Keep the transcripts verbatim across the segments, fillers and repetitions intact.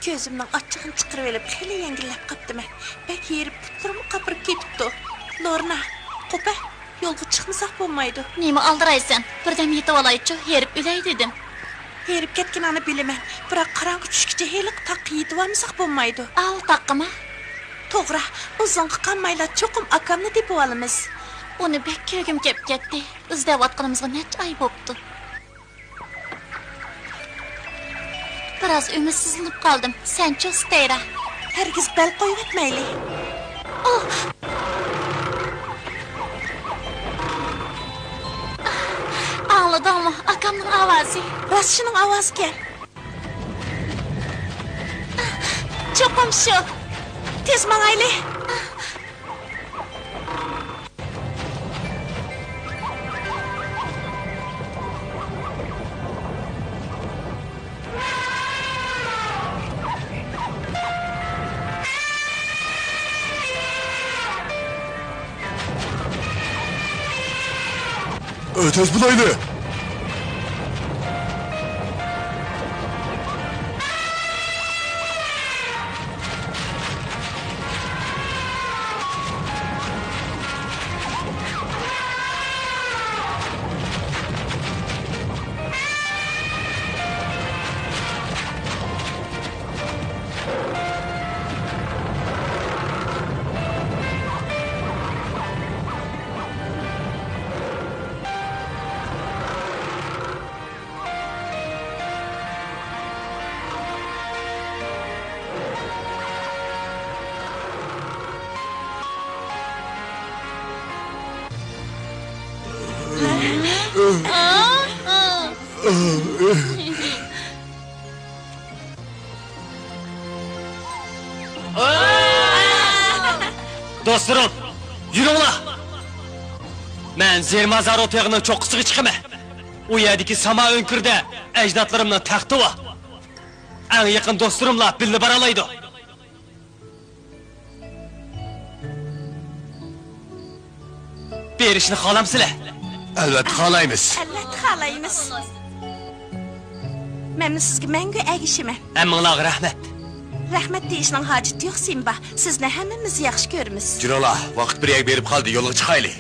كۆزۈمنىڭ ئاچچىقىنى چىقىرىۋېلىپ، خېلى يەڭگىللەپ قاپتىمەن. بەك ھېرىپ، پۇتلىرىممۇ قاپىرىپ كېتىپتۇ. لورنا، قوپە، يولغا چىقمىساق بولمايدۇ. نېمە ئالدىرايسەن؟ بىردەم يېتىۋالايچۇ، ھېرىپ ئۆلەي دېدىم. ھېرىپ كەتكىنىڭنى بىلىمەن، بىراق قاراڭغۇ چۈشكىچە ھېلىقى تاغقا يېتىۋالمىساق بولمايدۇ. ئاۋۇ تاغقىمۇ؟ توغرا، ئۇزۇنغا قالمايلا چوقۇم ئاكامنى تېپىۋالىمىز. ئۇنى بەك كۆرگۈم كېلىپ كەتتى. ئىزدەۋاتقىنىمىزغا نەچچە ئاي بوپتۇ. بىراز ئۈمىدسىزلىنىپ قالدىم. سەنچۇ، ستېيرا؟ ھەرگىز بەل قويۇۋەتمەيلى. ئوھ! ئاڭلىدىڭمۇ؟ ئاكامنىڭ ئاۋازى. راست شۇنىڭ ئاۋازىكەن. چوقۇم شۇ. تېز ماڭايلى. ئۆ، تېز بولايلى! دوستلىرىم، يۈرۈڭلار! مەن زېرمازارو تېغىنىڭ چوققىسىغا چىقىمەن. ئۇ يەردىكى ساما ئۆڭكۈرىدە ئەجدادلىرىمنىڭ تەختى بار. ئەڭ يېقىن دوستلىرىملا بىللە بارالايدۇ. بېرىشنى خالامسىلەر؟ ئەلۋەتتە خالايمىز. ئەلۋەتتە خالايمىز. مەنمۇ سىزگە مەڭگۈ ئەگىشىمەن. ھەممىڭلارغا رەھمەت. رەھمەت دېيىشنىڭ ھاجىتى يوق، سىمبا. سىزنى ھەممىمىز ياخشى كۆرىمىز. جۇنۇلا، ۋاقىت بىر يەرگە بېرىپ قالدى، يولغا چىقايلى.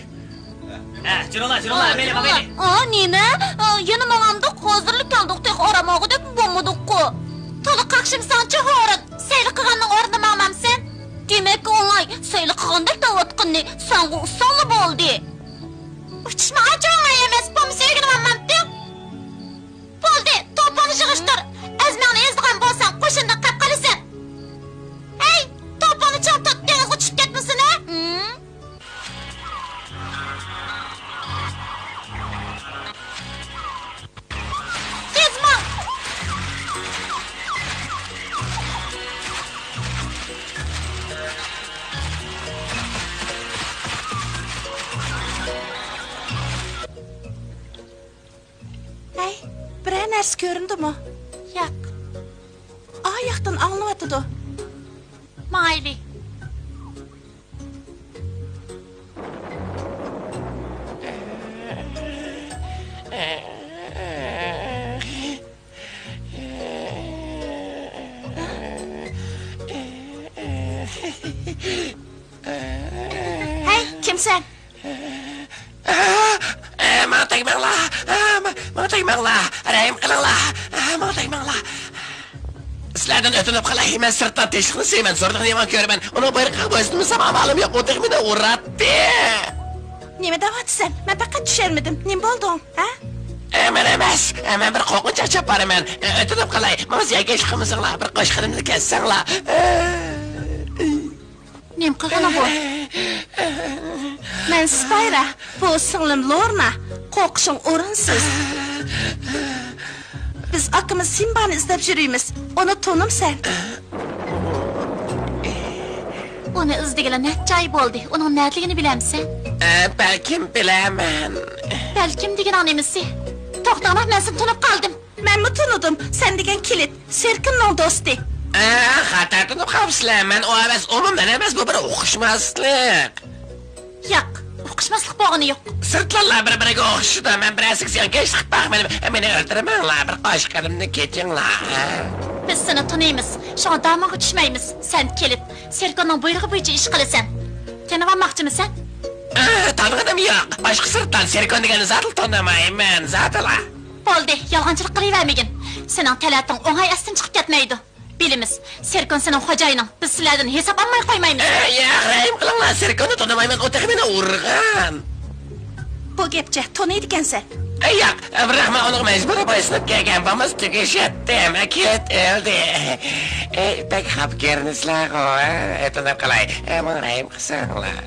ھە، جۇنۇلا، جۇنۇلا، مەيلى، مەيلى. ئا، نېمە؟ ئا، يەنە ماڭامدۇق؟ ھازىرلا كەلدۇق، تېخى ئارام ئالغۇدەك بولمىدۇققۇ. تولا قاقشىمىساڭچۇ، ھورۇن. سەيلە قىلغاننىڭ ئورنىدا ماڭمامسەن؟ دېمەككى ئوڭاي، سەيلە قىلغاندەك دەۋاتقىنىنى ساڭا ئۇقساڭلا بولدى. ئۇچۇشمۇ ئانچە ئوڭاي ئەمەس، بولمىسا ئۆگىنىۋالمامتىڭ؟ بولدى، توپىڭنى يىغىشتۇر. ئەزمەڭنى ئېزىدىغان بولساڭ، قوشۇن كۆرۈندىمۇ؟ ياق. ئا ياقتىن ئاڭلىنىۋاتىدۇ. مايلى. ھەي، كىمسەن؟ ئە، ئە، ماڭا تەگمەڭلار! ئە، ما-، ماڭا تەگمەڭلار! رەھىم قىلىڭلار! ئە، ماڭا تەگمەڭلار! سىلەردىن ئۆتۈنۈپ قالاي، مەن سىرتتا تىنچلىقنى سۆيىمەن، زوردۇق نېمە كۆرىمەن، ئۇنىڭ بۇيرۇقىغا بويسۇنمىسام ئامالىم يوق، ئۇ تېخى مېنى ئۇراتتى! نېمە دەۋاتىسەن؟ مەن پەقەت چۈشەنمىدىم. نېمە بولدۇڭ، ھە؟ ئە، مەن ئەمەس، ئە، مەن بىر قورقۇنچ ئاچاپ بارىمەن. ئە، ئۆتۈنۈپ قالاي، ماڭا زىيانكەشلىك قىلمىساڭلار، بىر قاش قېنىمنى كەسسەڭلار. ئە، ئى. نېمە قىلغىنى بۇ؟ مەن سپايرا، بۇ سىڭلىم لورنا. قورقۇشۇڭ ئورۇنسىز. بىز ئاكىمىز سىمبانى ئىزدەپ يۈرىمىز. ئۇنى تونۇمسەن؟ ئۇنى ئىزدىگىلى نەچچە ئاي بولدى. ئۇنىڭ نەدىلىكىنى بىلەمسەن؟ ئە، بەلكىم بىلەمەن. بەلكىم دېگىنىڭ نېمىسى؟ توختاڭلار، مەن سېنى تونۇپ قالدىم. مەنمۇ تونۇدۇم. سەن دېگەن كىلىت، سېركوننىڭ دوستى. ئە، خاتا تونۇپ قاپسىلەر. مەن ئۇ ئەمەس، ئۇمۇ مەن ئەمەس، بۇ بىر ئۇقۇشماسلىق. ياق، ئۇقۇشماسلىق بولغىنى يوق. سىرتلانلار بىر-بىرىگە ئوخشىشىدۇ. مەن بىرەرسىگە زىيانكەشلىك قىلىپ باقمىدىم. مېنى ئۆلتۈرمەڭلار، بىر قاش قېنىمنى كېچىڭلار. بىز سېنى تونۇيمىز، شۇڭا دامىغا چۈشمەيمىز. سەن كىلىت، سېركوننىڭ بۇيرۇقى بويىچە ئىش قىلىسەن. تېنىۋالماقچىمىسەن؟ ئە، تانىغىنىم يوق. باشقا سىرتلان، سېركون دېگەننى زادىلا تونۇمايمەن، زادىلا. بولدى، يالغانچىلىق قىلىۋەرمىگىن. سېنىڭ تەلەتىڭ ئوڭاي ئەستىن چىقىپ كەتمەيدۇ. بىلىمىز، سېركون سېنىڭ خوجايىنىڭ. بىز سىلەردىن ھېساب ئالماي قويمايمىز. ئە، ياق، رەھىم قىلىڭلار، سېركوننى تونۇمايمەن، ئۇ تېخى مېنى ئۇرغان. بۇ گەپچە، تونۇيدىكەنسەن. ئە، ياق، بىراق مەن ئۇنىڭغا مەجبۇرىي بويسۇنۇپ كەلگەن، بولمىسا تۈگىشەتتىم. ئە، كىلىت ئۆلدى. ئەي، بەك خاپا كۆرۈنىسىلەرغۇ، ئە، ئۆتۈنۈپ قالاي. ئە، ماڭا رەھىم قىلساڭلار.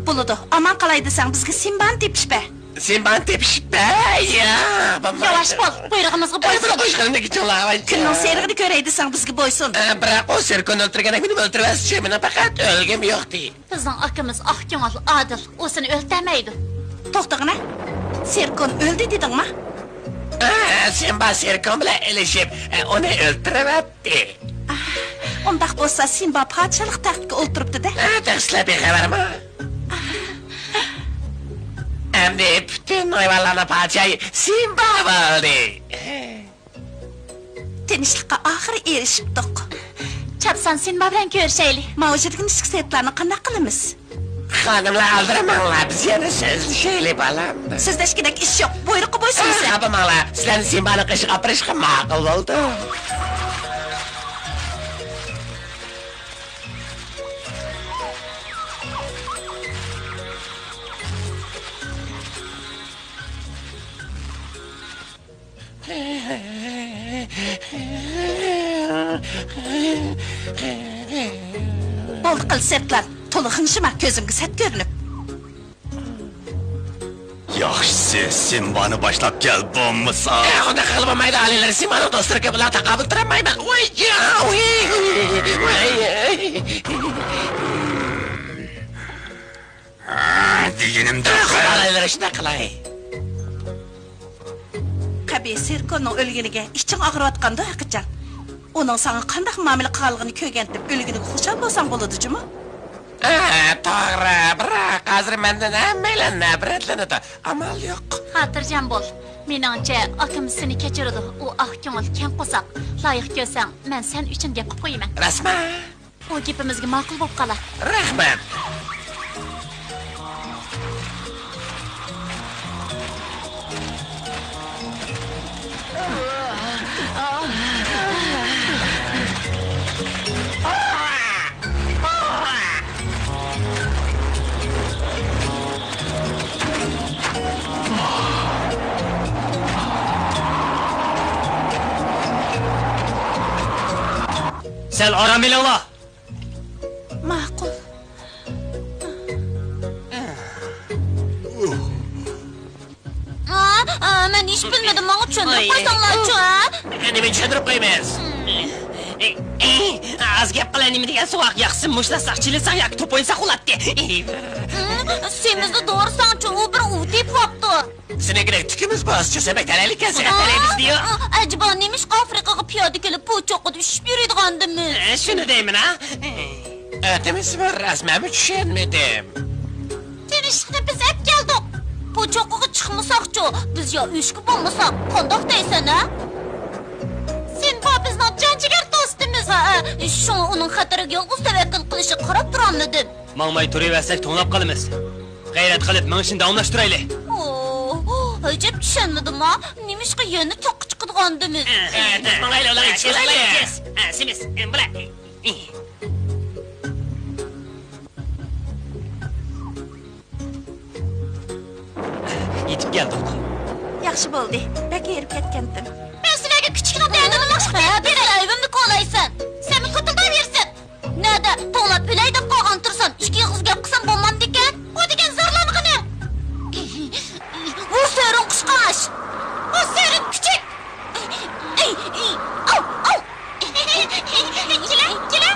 بولىدۇ، ئامان قالاي دېسەڭ، بىزگە سىمبانى تېپىش بەر. سىمبانى تېپىش بەر، ياق، بولمايدۇ. ياۋاش بول، بۇيرۇقىمىزغا بويسۇن. ئە، بىر قوشقىنىمنى كېچىڭلار. كۈننىڭ سېرىقىنى كۆرەي دېسەڭ، بىزگە بويسۇن. ئە، بىراق ئۇ سېركوننى ئۆلتۈرگەندەك مېنىمۇ ئۆلتۈرۈۋەتسىچۇ، مېنىڭ پەقەت ئۆلگۈم يوقتى. بىزنىڭ ئاكىمىز ئاق كۆڭۈل، ئادىل، ئۇ سېنى ئۆلتۈرەلمەيدۇ. توختىغىنە، سېركون ئۆلدى دېدىڭما؟ ئە، سىمبا سېركون بىلەن ئېلىشىپ، ئە، ئۇنى ئۆلتۈرۈۋەتتى. ئۇنداق بولسا سىمبا پادىشاھلىق تەختكە ئولتۇرۇپتۇ-دە. ئە، تەخسىلەر بىخەۋەرمۇ؟ ئەمدى پۈتۈن ھايۋانلارنىڭ پادىشاھى سىمبا بولدى. تىنچلىققا ئاخىرى ئېرىشىپتۇق. چاپسان سىمبا بىلەن كۆرۈشەيلى. ماۋۇ يەردىكى نىشلىق سېرتلارنى قانداق قىلىمىز؟ خانىملار، ئالدىرىماڭلار، بىز يەنە سۆزلىشەيلى، بالام. سۆزلەشكۈدەك ئىش يوق، بۇيرۇققا بويسۇنىسەن. خاپىماڭلار، سىلەرنى سىمبانىڭ قېشىغا ئاپىرىشقا ماقۇل بولدۇم. بولدى قىل، سىرتلان، تولا غىڭشىما، كۆزۈمگە سەت كۆرۈنۈپ. ياخشىسى، سىمبانى باشلاپ كەل، بولمىسا. ئە، ئۇنداق قىلغىلى بولمايدۇ، ئالىيلار، سىمبانىڭ دوستلىرى كۆپ، ئۇلار تاقابىل تۇرالمايمەن. ۋاي، يا، ۋۇي، ۋاي. ھە، دېگىنىمدەك قىل. ئالىيلار، شۇنداق قىلاي. قەبىھ سېركوننىڭ ئۆلگىنىگە ئىچىڭ ئاغرىۋاتقاندۇ ھەقىچان؟ ئۇنىڭ ساڭا قانداق مۇئامىلە قىلغانلىقىنى كۆرگەنتىم، ئۆلگىنىگە خۇشال بولساڭ بولىدۇ جۇمۇ. ئە، توغرا، بىراق ھازىر مەندىن ھەممەيلەن نەپرەتلىنىدۇ. ئامال يوق. خاتىرجەم بول. مېنىڭچە، ئاكىم سېنى كەچۈرىدۇ. ئۇ ئاق كۆڭۈل، كەڭ قورساق. لايىق كۆرسەڭ، مەن سەن ئۈچۈن گەپ قىلىپ قويىمەن. راستمۇ؟ ئۇ گېپىمىزگە ماقۇل بولۇپ قالا. رەھمەت. سەل ئارام ئېلىڭلار. ماقۇل. ئا، ئا، مەن ھېچ بىلمىدىم، ماڭا چۈشەندۈرۈپ قويساڭلارچۇ، ھە؟ نېمە چۈشەندۈرۈپ قويىمىز؟ ئاز گەپ قىلە، نېمە دېگەن سوغۇق، ياقسىز مۇشتلاشساق، چېلىشساق ياكى توپ ئوينىساق بولاتتى. سېمىزنى دورىساڭچۇ، ئۇ بىر ئۇۋا تېپىۋاپتۇ. سېنىڭكىدەك تۈكىمىز بار، شۇ سەبەب تەلەيلىك كەلسە. تەلەيلىك دېيۇ. ئەجەبا نېمىشقا ئافرىقىغا پىيادە كېلىپ، پوچوققىدا چۈشۈپ يۈرىدىغاندىمىز؟ ئە، شۇنى دەيمەن ھە. ئەتىمىز بىر راست مەنمۇ چۈشەنمىدىم. تىنچلىقنى بىز ئەپ كەلدۇق. پوچوققىغا چىقمىساقچۇ، بىز يا ئۆچكە بولمىساق، قانداق دەيسەن ھە؟ سىمبا بىزنىڭ جان جىگەر دوستىمىز. ھە، شۇڭا ئۇنىڭ خەتەرگە يالغۇز تەۋەككۈل قىلىشىغا قاراپ تۇرالمىدىم. ماڭماي تۇرۇۋەرسەك توڭلاپ قالىمىز. غەيرەت قىلىپ مېڭىشنى داۋاملاشتۇرايلى. ئوو، ئەجەب چۈشەنمىدىم ھا. نېمىشقا يەنە تاغقا چىقىدىغاندىمىز؟ ماڭايلى، ئۇلارغا يېتىشىۋالايلى. سىمىز، بۇلار. يېتىپ كەلدۇق. ياخشى بولدى. بەك ھېرىپ كەتكەنتىم. مەن سىلەرگە كۈچۈكنىڭ دەردىنى باشقا ھە، بىر ئەيىبىمنى كولايسەن. سەنمۇ پىتىلداۋېرىسەن. نەدە توڭلاپ ئۆلەي دەپ قالغان تۇرسام، ئىككى ئېغىز گەپ قىلسام بولمامدىكەن؟ ئۇ دېگەن زارلانغىنى. ۋۇ سۆرۈن قۇشقاچ. ۋۇ سۆرۈن كۈچۈك. ئاۋ، ئاۋ. كېلە، كېلە. كېلە.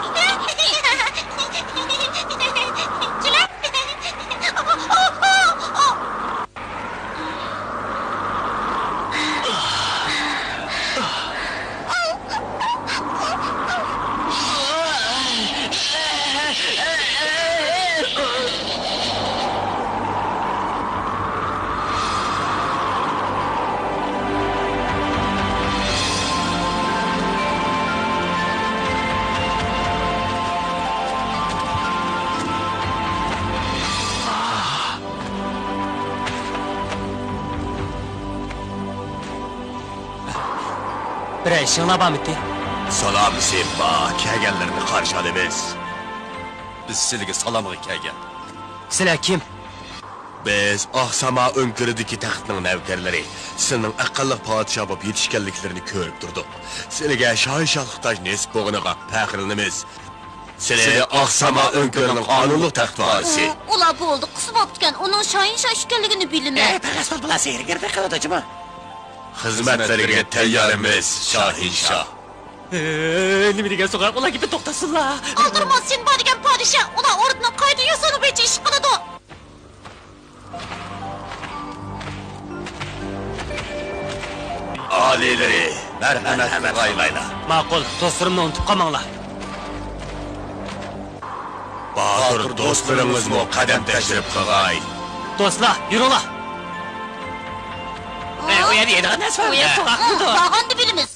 بىرەر ئىشىڭلار بارمىتى؟ سالام سىمبا، كەلگەنلىرىنى قارشى ئالىمىز. بىز سىلىگە سالامغا كەلگەن. سىلەر كىم؟ بىز ئاق ساما ئۆڭكۈرىدىكى تەختنىڭ نەۋكەرلىرى. سىلىنىڭ ئەقىللىق پادىشاھ بولۇپ يېتىشكەنلىكلىرىنى كۆرۈپ تۇردۇق. سىلىگە شاھىنشاھلىق تاج نېسىپ بولغىنىغا پەخىرلىنىمىز. سىلى ئاق ساما ئۆڭكۈرىنىڭ قانۇنلۇق تەخت ۋارىسى. ئۇلار بولدى، قىسى بوپتىكەن، ئۇنىڭ شاھىنشاھ ئىكەنلىكىنى بىلىمەن. ئەي، پەخەس بولۇپ بولار، سېھىرگەردەك قىلىدۇ جۇمۇ. خىزمەتلىرىگە تەييارمىز، شاھىنشاھ. ئە، نېمە دېگەن سوغۇق، ئۇلار گېپىنى توختاتسۇنلا. ئالدىرىماس سىمبا دېگەن پادىشاھ، ئۇلار ئوردىنىڭ قائىدە يوسۇنى بويىچە ئىش قىلىدۇ. ئالىيلىرى، مەرھەمەت قىلغايلا. ماقۇل، دوستلىرىمنى ئۇنتۇپ قالماڭلار. باتۇر دوستلىرىڭىزمۇ قەدەم تەشرىپ قىلغاي. دوستلار، يۈرۈڭلار. ئە، ئۇ يەردە يەيدىغان نەرسە بار. ئۇ يەر سوغۇق. بارغاندا بىلىمىز.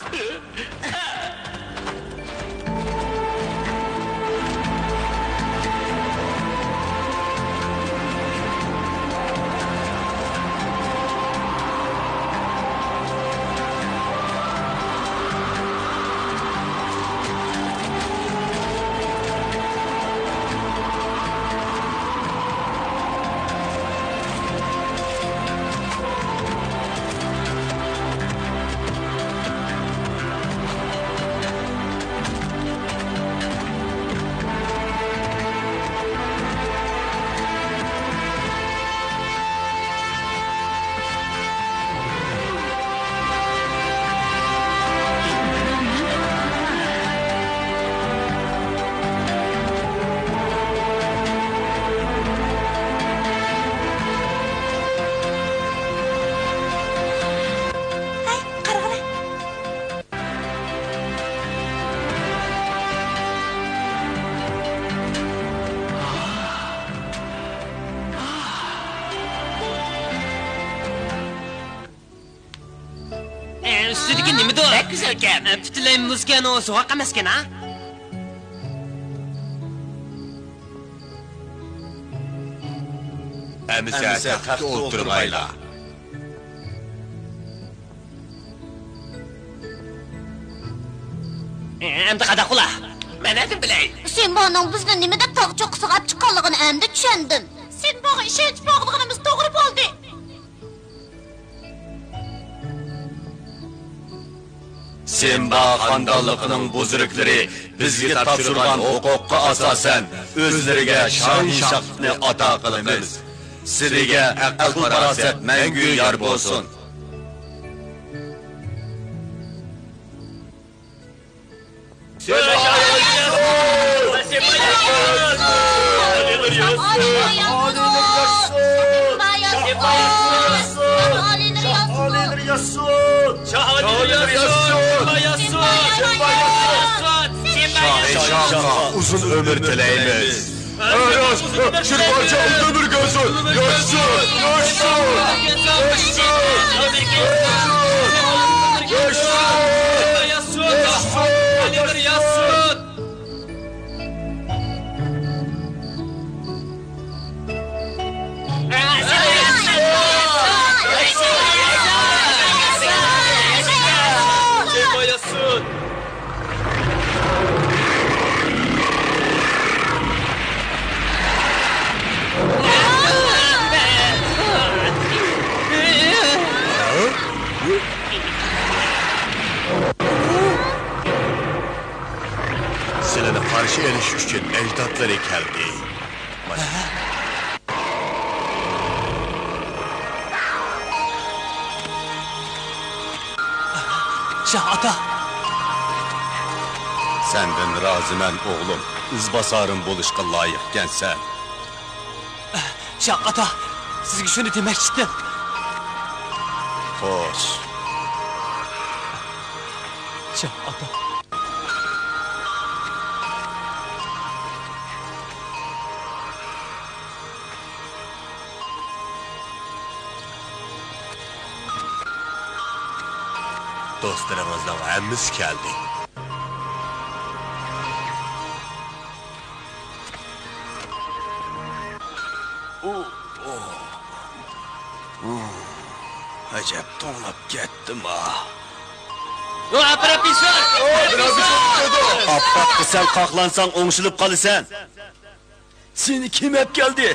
ھەي، قارىغىلى. ئە، ئۈستىدىكى نېمىدۇ؟ بەك گۈزەلكەن. ئە، پۈتۈنلەي مۇزكەن، ئۇ سوغۇق ئەمەسكەن ھە؟ ئەمىسە تەختتە ئولتۇرغايلا. ئەمدى قانداق بولا؟ مەن نەدىن بىلەي؟ سىمبانىڭ بىزنى نېمە دەپ تاغ چوققىسىغا ئاپ چىققانلىقىنى ئەمدى چۈشەندىم. سىمباغا ئىشەنچ باغلىغىنىمىز توغرا بولدى. سىمبا خاندانلىقىنىڭ بۇزرۇكلىرى بىزگە تاپشۇرغان ھوقۇققا ئاساسەن، ئۆزلىرىگە شاھىنشاھلىقنى ئاتا قىلىمىز. سىلىگە ئەقىل-پاراسەت مەڭگۈ يار بولسۇن. شاھىنشاھقا ئۇزۇن ئۆمۈر تىلەيمىز. ئەيياز، شىرپارچا ئۇزۇن ئۆمۈر كۆرسۇن. ياشىسۇن! ياشىسۇن! سىلىنى قارشى ئېلىش ئۈچۈن ئەجدادلىرى كەلدى. مانا. شاھ ئاتا! سەندىن رازىمەن، ئوغلۇم. ئىزباسارىم بولۇشقا لايىقكەنسەن. شاھ ئاتا، سىزگە شۇنى دېمەكچىدىم. خوش. شاھ ئاتا. دوستلىرىڭىزنىڭ ھەممىسى كەلدى. ئۇ، ئۇ، ئۇ، ئەجەب توڭلاپ كەتتىم-ھا. ئاپپاققا سەل قاقلانساڭ ئوڭشىلىپ قالىسەن. سېنى كىم ئەپ كەلدى؟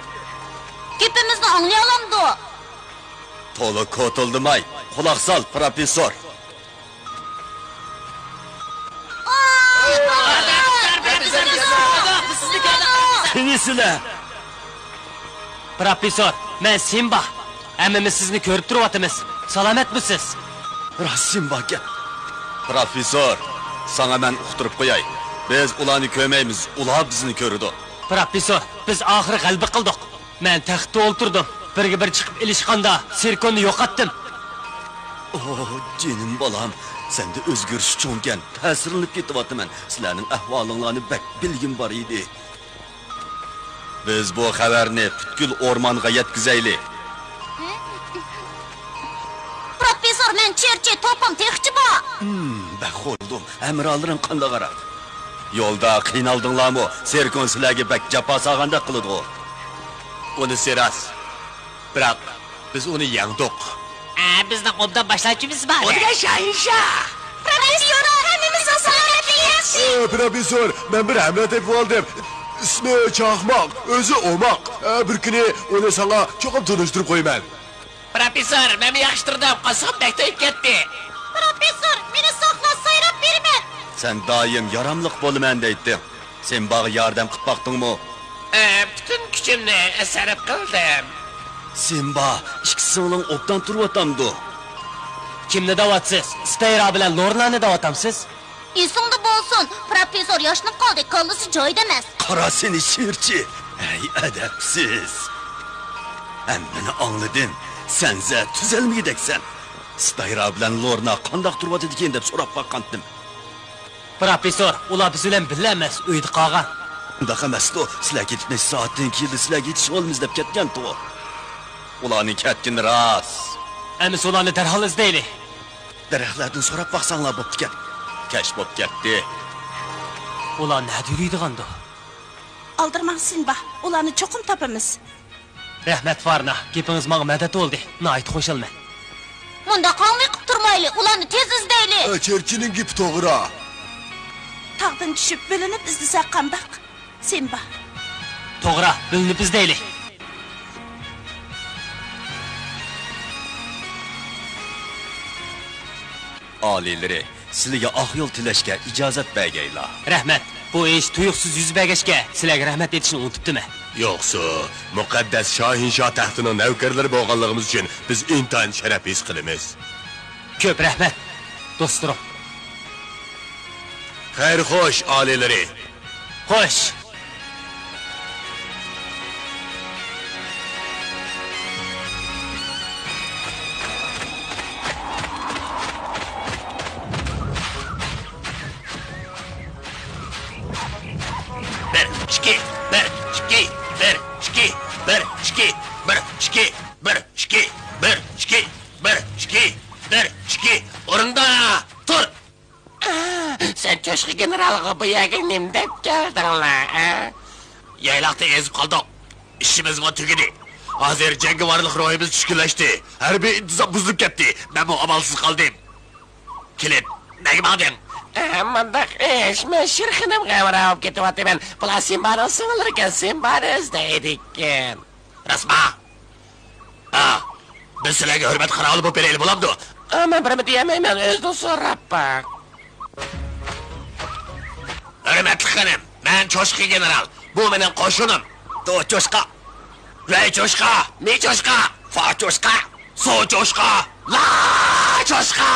گېپىمىزنى ئاڭلىيالامدۇ؟ تولا كوتۇلدىماي، قۇلاق سال، پروفېسسور. قېنى سىلەر؟ پروفېسسور، مەن سىمبا. ھەممىمىز سىزنى كۆرۈپ تۇرۇۋاتىمىز. سالامەتمۇسىز؟ راست سىمباكەن. پروفېسسور، ساڭا مەن ئۇقتۇرۇپ قوياي. بىز ئۇلارنى كۆرمەيمىز، ئۇلار بىزنى كۆرىدۇ. پروفېسسور، بىز ئاخىرى غەلىبە قىلدۇق. مەن تەختتە ئولتۇردۇم. بىرگە بىر چىقىپ ئېلىشقاندا، سېركوننى يوقاتتىم. ئوھ، جېنىم بالام، سەندە ئۆزگىرىش چوڭكەن، تەسىرلىنىپ كېتىۋاتىمەن. سىلەرنىڭ ئەھۋالىڭلارنى بەك بىلگۈم بار ئىدى. بىز بۇ خەۋەرنى پۈتكۈل ئورمانغا يەتكۈزەيلى. پروفېسسور، مەن چېرچى، توپام تېخىچە بار. ھىم، بەك خورلىدىم. ھەمراھلىرىڭ قانداق ئارا؟ يولدا قىينالدىڭلارمۇ؟ سېركون سىلەرگە بەك جاپا سالغاندەك قىلىدىغۇ. ئۇنىسى راست. بىراق، بىز ئۇنى يەڭدۇق. ئە، بىزنىڭ ئوبدان باشلامچىمىز بار. ئۇ دېگەن شاھىنشاھ. پروفېسسور، ھەممىمىزنىڭ سالامەتلىكى ياخشى. ئە، پروفېسسور، مەن بىر ھەمراھ تېپىۋالدىم. ئىسمى چاقماق، ئۆزى ئوماق. ئە، بىر كۈنى ئۇنى ساڭا چوقۇم تونۇشتۇرۇپ قويىمەن. پروفېسسور، مەنمۇ ياخشى تۇردۇم، قاسىقىم بەك تويۇپ كەتتى. پروفېسسور، مېنى ساقلا، سايراپ بېرىمەن. سەن دائىم ياراملىق بولىمەن دەيتتىڭ. سىمباغا ياردەم قىلىپ باقتىڭمۇ؟ ئە، پۈتۈن كۈچۈمنى سەرپ قىلدىم. سىمبا، ئىككى سىڭلىڭ ئوبدان تۇرۇۋاتامدۇ؟ كىمنى دەۋاتىسىز؟ ستايرا بىلەن لورنانى دەۋاتامسىز؟ ئېسىڭدە بولسۇن، پروفېسسور ياشىنىپ قالدى، كاللىسى جايىدا ئەمەس. قارا سېنى، شىرچى! ھەي، ئەدەپسىز! ھەممىنى ئاڭلىدىم. سەنزە تۈزەلمىگۈدەكسەن. ستايرا بىلەن لورنا قانداق تۇرۇۋاتىدىكىن دەپ سوراپ باققانتىم. پروفېسسور، ئۇلار بىز بىلەن بىللە ئەمەس، ئۆيدە قالغان. ئۇنداق ئەمەستۇ، سىلەر كېتىپ نەچچە سائەتتىن كېيىنلا سىلەرگە يېتىشىۋالىمىز دەپ كەتكەنتۇ. ئۇلارنىڭ كەتكىنى راست. ئەمىسە ئۇلارنى دەرھال ئىزدەيلى. دەرەخلەردىن سوراپ باقساڭلار بوپتىكەن. كەچ بوپ كەتتى. ئۇلار نەدە يۈرىدىغاندۇ؟ ئالدىرىماڭ سىمبا، ئۇلارنى چوقۇم تاپىمىز. رەھمەت فارنا، گېپىڭىز ماڭا مەدەت بولدى. ناھايىتى خۇشالمەن. مۇنداق ھاڭۋېقىپ تۇرمايلى، ئۇلارنى تېز ئىزدەيلى. ئە، چېرچىنىڭ گېپى توغرا. تاغدىن چۈشۈپ بۆلۈنۈپ ئىزدىسەك قانداق؟ سىمبا. توغرا، بۆلۈنۈپ ئىزدەيلى. ئالىيلىرى، سىلىگە ئاق يول تىلەشكە ئىجازەت بەرگەيلا. رەھمەت. بۇ ئىش تۇيۇقسىز يۈز بەرگەچكە، سىلەرگە رەھمەت ئېيتىشنى ئۇنتۇپتىمەن. يوقسۇ، مۇقەددەس شاھىنشاھ تەختىنىڭ نەۋكەرلىرى بولغانلىقىمىز ئۈچۈن بىز ئىنتايىن شەرەپ ھېس قىلىمىز. كۆپ رەھمەت، دوستلىرىم. خەير خوش، ئالىيلىرى. خوش. ئاغا، بۇ يەرگە نېمە دەپ كەلدىڭلار، ھە؟ يايلاقتا ئېزىپ قالدۇق. ئىشىمىزمۇ تۈگىدى. ھازىر جەڭگىۋارلىق روھىمىز چۈشكۈنلەشتى. ھەربىي ئىنتىزام بۇزۇلۇپ كەتتى. مەنمۇ ئامالسىز قالدىم. كىلىت، نەگە ماڭدىڭ؟ ئە، مۇنداق ئىش، مەن شىرخېنىمغا ھەمراھ بولۇپ كېتىۋاتىمەن. بۇلار سىمبانىڭ سىڭىللىرىكەن، سىمبانى ئىزدەيدىكەن. راستما؟ ئا، بىز سىلەرگە ھۆرمەت قاراۋۇلى بولۇپ بېرەيلى، بولامدۇ؟ ئا، مەن بىرمۇ دېيەلمەيمەن، ئۆزىدىن سوراپ باق. ھۆرمەتلىك خېنىم، مەن چوشقا گېنېرال. بۇ مېنىڭ قوشۇنۇم. دو چوشقا. ۋەي چوشقا، مى چوشقا، فا چوشقا، سو چوشقا، لا چوشقا.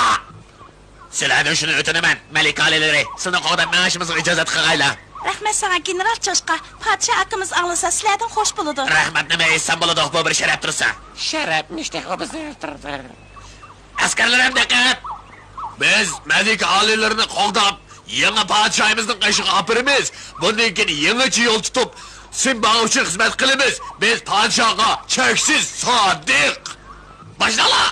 سىلەردىن شۇنى ئۆتۈنىمەن، مەلىكە ئالىيلىرى، سىلىنى قوغداپ مېڭىشىمىزغا ئىجازەت قىلغايلا. رەھمەت ساڭا، گېنېرال چوشقا. پادىشاھ ئاكىمىز ئاڭلىسا، سىلەردىن خوش بولىدۇ. رەھمەت نېمە ئېيتسام بولىدۇ، بۇ بىر شەرەپ تۇرسا. شەرەپمىش تېخى بىزنى ئۆلتۈردى. ئەسكەرلىرىم دىققەت! بىز مەلىكە ئالىيلىرىنى قوغداپ، يېڭى پادىشاھىمىزنىڭ قېشىغا ئاپىرىمىز. بۇندىن كېيىن يېڭىچە يول تۇتۇپ، سىمبا ئۈچۈن خىزمەت قىلىمىز. بىز پادىشاھقا چەكسىز سادىق. باشلاڭلار!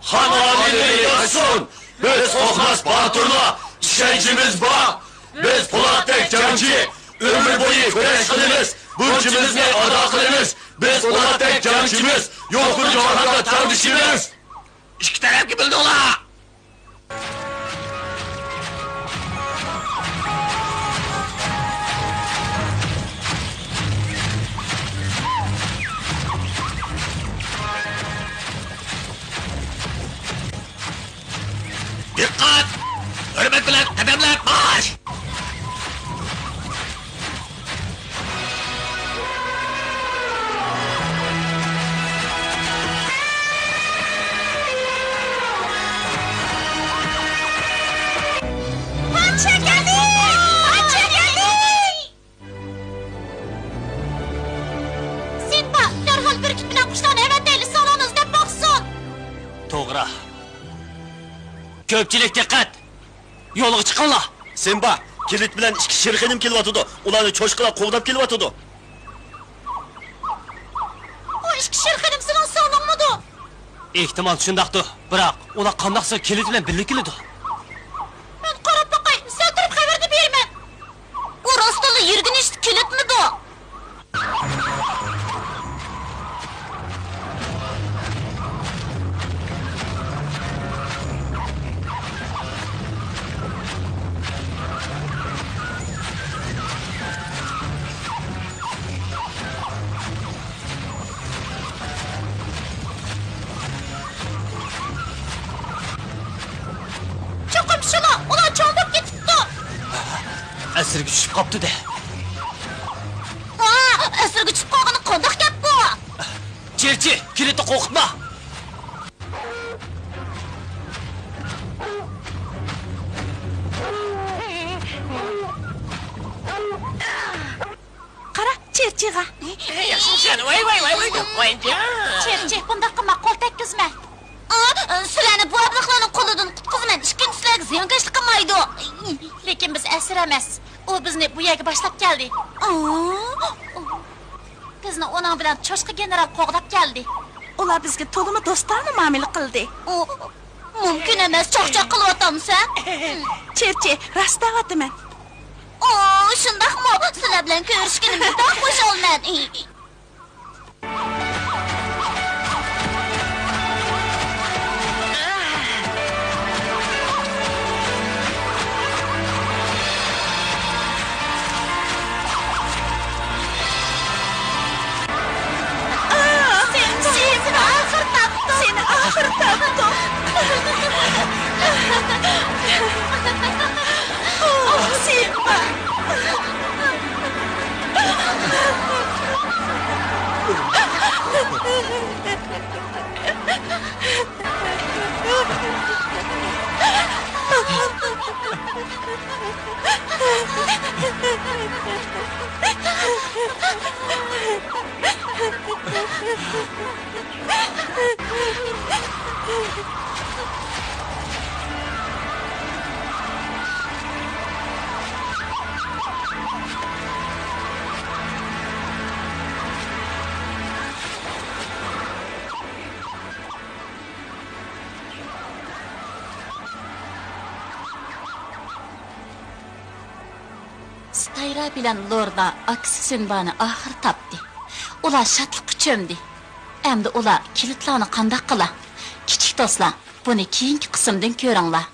خان ئالىيلىرى ياشىسۇن! بىز قورقماس باتۇرلار، ئىشەنچىمىز بار. بىز پولاتتەك جەڭچى، ئۆمۈر بويى كۈرەش قىلىمىز، بۇرچىمىزنى ئادا قىلىمىز. بىز پولاتتەك جەڭچىمىز، يوقۇر جاھاندا تەڭدىشىمىز. ئىككى تەرەپكە بۆلۈنۈڭلار! دىققەت! ھۆرمەت بىلەن قەدەملەپ مارش! پادىشاھ كەلدى! پادىشاھ كەلدى! سىمبا، دەرھال بۈركۈت بىلەن قۇشلارنى ئەۋەتەيلى، سالوننى ئىزدەپ باقسۇن. توغرا. كۆپچىلىك دىققەت! يولغا چىقىڭلار! سىمبا، كىلىت بىلەن ئىككى شىرخېنىم كېلىۋاتىدۇ. ئۇلارنى چوشقىلار قوغداپ كېلىۋاتىدۇ. ئۇ ئىككى شىرخېنىم سېنىڭ سىڭلىڭمىدۇ؟ ئېھتىمال شۇنداقتۇ، بىراق ئۇلار قانداقسا كىلىت بىلەن بىللە كېلىدۇ. مەن قاراپ باقاي، سەل تۇرۇپ خەۋەرنى بېرىمەن. ئۇ راستتىنلا يۈرگىنىچ كىلىتمىدۇ؟ چوقۇم شۇلا، ئۇلار چوڭ بولۇپ كېتىپتۇ. ئەسىرگە چۈشۈپ قاپتۇ-دە. ۋا، ئەسىرگە چۈشۈپ قالغىنى قانداق گەپ بۇ؟ چىرچى، كىلىتنى قورقۇتما! قارا، چىرچىغا. ياخشىمۇسەن؟ ۋاي، ۋاي، ۋاي، ۋاي، ۋاي جان! چىرچى، بۇنداق قىلما، قول تەگكۈزمە. ئا، سىلەرنى بۇ ئەبلەخلەرنىڭ قولىدىن قۇتقۇزىمەن، ئىككىنچى سىلەرگە زىيانكەشلىك قىلمايدۇ. لېكىن بىز ئەسىر ئەمەس. ئۇ بىزنى بۇ يەرگە باشلاپ كەلدى. ئا؟ بىزنى ئۇنىڭ بىلەن چوشقا گېنېرال قوغداپ كەلدى. ئۇلار بىزگە تولىمۇ دوستانە مۇئامىلە قىلدى. ئۇ، مۇمكىن ئەمەس، چاقچاق قىلىۋاتامسەن؟ چىرچى، راست دەۋاتىمەن. ئۇ، شۇنداقمۇ؟ سىلەر بىلەن كۆرۈشكىنىمدىن بەك خۇشالمەن. سېنى ئاخىر تاپتۇق! سېنى ئاخىر تاپتۇق! ئوھ، سىمبا! ستايرا بىلەن لورنا ئاكىسى سىنبانى ئاخىرى تاپتى. ئۇلار شادلىققا چۆمدى. ئەمدى ئۇلار كىلىتلارنى قانداق قىلا؟ كىچىك دوستلار، بۇنى كېيىنكى قىسىمدىن كۆرۈڭلار.